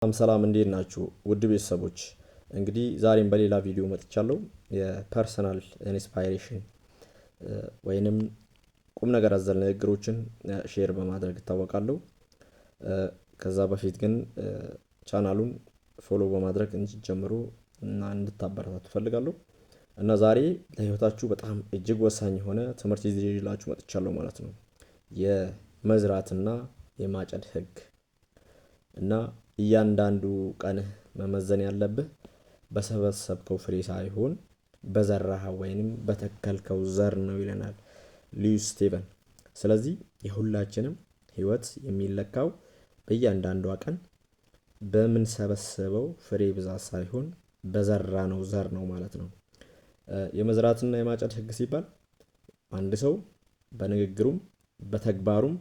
ሰላም እንዴት ናችሁ ውድ ቤተሰቦች? እንግዲህ ዛሬም በሌላ ቪዲዮ መጥቻለሁ። የ personal inspiration ወይንም ቁም ነገር አዘል ንግግሮችን share በማድረግ እታወቃለሁ። ከዛ በፊት ግን ቻናሉን follow በማድረግ እንድትጀምሩ እና እንድታበረታቱ እፈልጋለሁ። እና ዛሬ ለህይወታችሁ በጣም እጅግ ወሳኝ የሆነ ትምህርት ይዤላችሁ መጥቻለሁ ማለት ነው። የመዝራትና የማጨድ ህግ። እና እያንዳንዱ ቀንህ መመዘን ያለብህ በሰበሰብከው ፍሬ ሳይሆን በዘራኸው ወይንም በተከልከው ዘር ነው ይለናል ሉዊስ ስቲቨን። ስለዚህ የሁላችንም ህይወት የሚለካው በእያንዳንዷ ቀን በምንሰበስበው ፍሬ ብዛት ሳይሆን በዘራነው ዘር ነው ማለት ነው። የመዝራትና የማጨድ ህግ ሲባል አንድ ሰው በንግግሩም በተግባሩም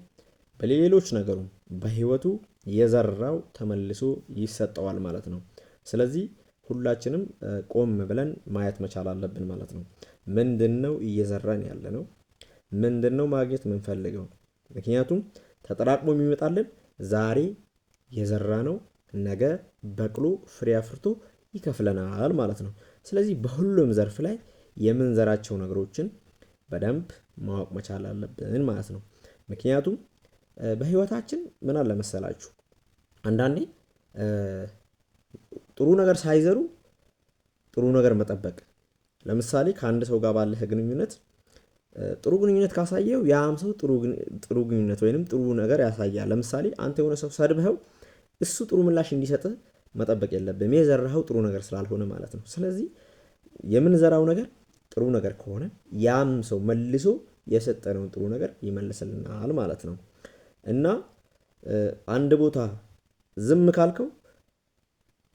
በሌሎች ነገሩም በህይወቱ የዘራው ተመልሶ ይሰጠዋል ማለት ነው። ስለዚህ ሁላችንም ቆም ብለን ማየት መቻል አለብን ማለት ነው። ምንድነው እየዘራን ያለነው? ምንድነው ማግኘት የምንፈልገው? ምክንያቱም ተጠራቅሞ የሚመጣልን ዛሬ የዘራነው ነገ በቅሎ ፍሬ አፍርቶ ይከፍለናል ማለት ነው። ስለዚህ በሁሉም ዘርፍ ላይ የምንዘራቸው ነገሮችን በደንብ ማወቅ መቻል አለብን ማለት ነው። ምክንያቱም በህይወታችን ምን አለ መሰላችሁ፣ አንዳንዴ ጥሩ ነገር ሳይዘሩ ጥሩ ነገር መጠበቅ። ለምሳሌ ከአንድ ሰው ጋር ባለህ ግንኙነት ጥሩ ግንኙነት ካሳየው ያም ሰው ጥሩ ግንኙነት ወይንም ጥሩ ነገር ያሳያል። ለምሳሌ አንተ የሆነ ሰው ሰድበኸው እሱ ጥሩ ምላሽ እንዲሰጥህ መጠበቅ የለብህም፣ የዘራኸው ጥሩ ነገር ስላልሆነ ማለት ነው። ስለዚህ የምንዘራው ነገር ጥሩ ነገር ከሆነ ያም ሰው መልሶ የሰጠነውን ጥሩ ነገር ይመልስልናል ማለት ነው። እና አንድ ቦታ ዝም ካልከው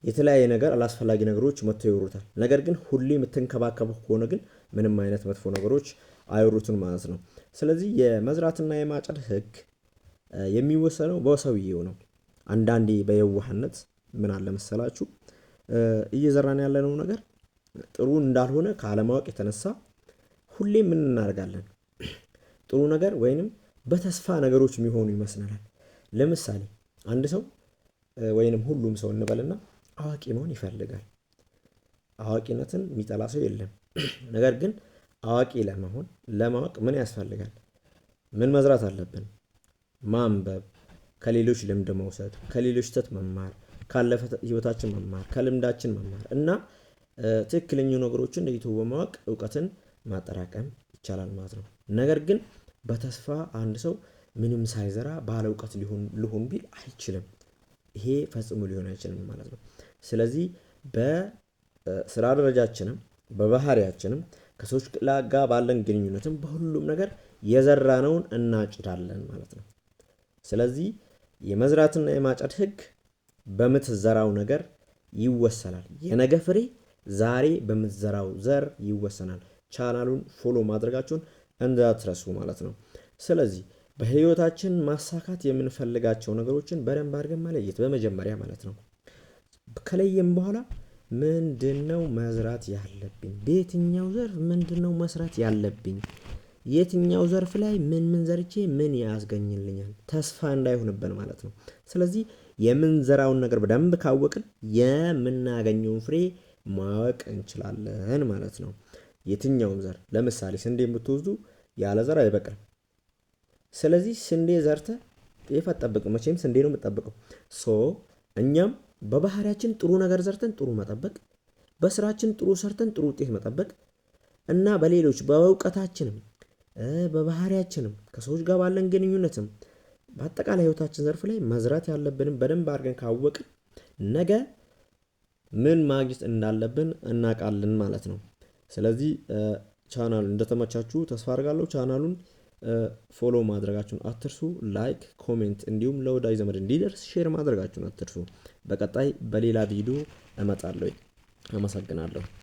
የተለያየ ነገር አላስፈላጊ ነገሮች መጥተው ይወሩታል። ነገር ግን ሁሌ የምትንከባከበው ከሆነ ግን ምንም አይነት መጥፎ ነገሮች አይወሩትም ማለት ነው። ስለዚህ የመዝራትና የማጨድ ህግ የሚወሰነው በሰውየው ነው። አንዳንዴ በየዋህነት ምን አለ መሰላችሁ፣ እየዘራን ያለነው ነገር ጥሩ እንዳልሆነ ካለማወቅ የተነሳ ሁሌ ምን እናደርጋለን? ጥሩ ነገር ወይንም በተስፋ ነገሮች የሚሆኑ ይመስለናል። ለምሳሌ አንድ ሰው ወይንም ሁሉም ሰው እንበልና አዋቂ መሆን ይፈልጋል። አዋቂነትን የሚጠላ ሰው የለም። ነገር ግን አዋቂ ለመሆን ለማወቅ ምን ያስፈልጋል? ምን መዝራት አለብን? ማንበብ፣ ከሌሎች ልምድ መውሰድ፣ ከሌሎች ስህተት መማር፣ ካለፈ ህይወታችን መማር፣ ከልምዳችን መማር እና ትክክለኛ ነገሮችን ለይቶ በማወቅ እውቀትን ማጠራቀም ይቻላል ማለት ነው። ነገር ግን በተስፋ አንድ ሰው ምንም ሳይዘራ ባለ እውቀት ልሁን ቢል አይችልም። ይሄ ፈጽሞ ሊሆን አይችልም ማለት ነው። ስለዚህ በስራ ደረጃችንም በባህሪያችንም ከሰዎች ጋር ባለን ግንኙነትም በሁሉም ነገር የዘራነውን እናጭዳለን ማለት ነው። ስለዚህ የመዝራትና የማጨድ ህግ በምትዘራው ነገር ይወሰናል። የነገ ፍሬ ዛሬ በምትዘራው ዘር ይወሰናል። ቻናሉን follow ማድረጋችሁን እንዳትረሱ ማለት ነው። ስለዚህ በህይወታችን ማሳካት የምንፈልጋቸው ነገሮችን በደንብ አድርገን መለየት በመጀመሪያ ማለት ነው። ከለየም በኋላ ምንድነው መዝራት ያለብኝ? በየትኛው ዘርፍ ምንድነው መስራት ያለብኝ? የትኛው ዘርፍ ላይ ምን ምን ዘርቼ ምን ያስገኝልኛል? ተስፋ እንዳይሆንብን ማለት ነው። ስለዚህ የምንዘራውን ነገር በደንብ ካወቅን የምናገኘውን ፍሬ ማወቅ እንችላለን ማለት ነው። የትኛውም ዘር ለምሳሌ ስንዴ ብትወስዱ ያለ ዘር አይበቅልም። ስለዚህ ስንዴ ዘርተህ ጤፍ አትጠብቅም፣ መቼም ስንዴ ነው የምትጠብቀው። እኛም በባህሪያችን ጥሩ ነገር ዘርተን ጥሩ መጠበቅ፣ በስራችን ጥሩ ሰርተን ጥሩ ውጤት መጠበቅ እና በሌሎች በእውቀታችንም በባህሪያችንም ከሰዎች ጋር ባለን ግንኙነትም በአጠቃላይ ህይወታችን ዘርፍ ላይ መዝራት ያለብንን በደንብ አድርገን ካወቅን ነገ ምን ማግኘት እንዳለብን እናውቃለን ማለት ነው። ስለዚህ ቻናሉ እንደተመቻችሁ ተስፋ አደርጋለሁ። ቻናሉን follow ማድረጋችሁን አትርሱ። like፣ comment እንዲሁም ለወዳጅ ዘመድ እንዲደርስ share ማድረጋችሁን አትርሱ። በቀጣይ በሌላ ቪዲዮ እመጣለሁ። አመሰግናለሁ።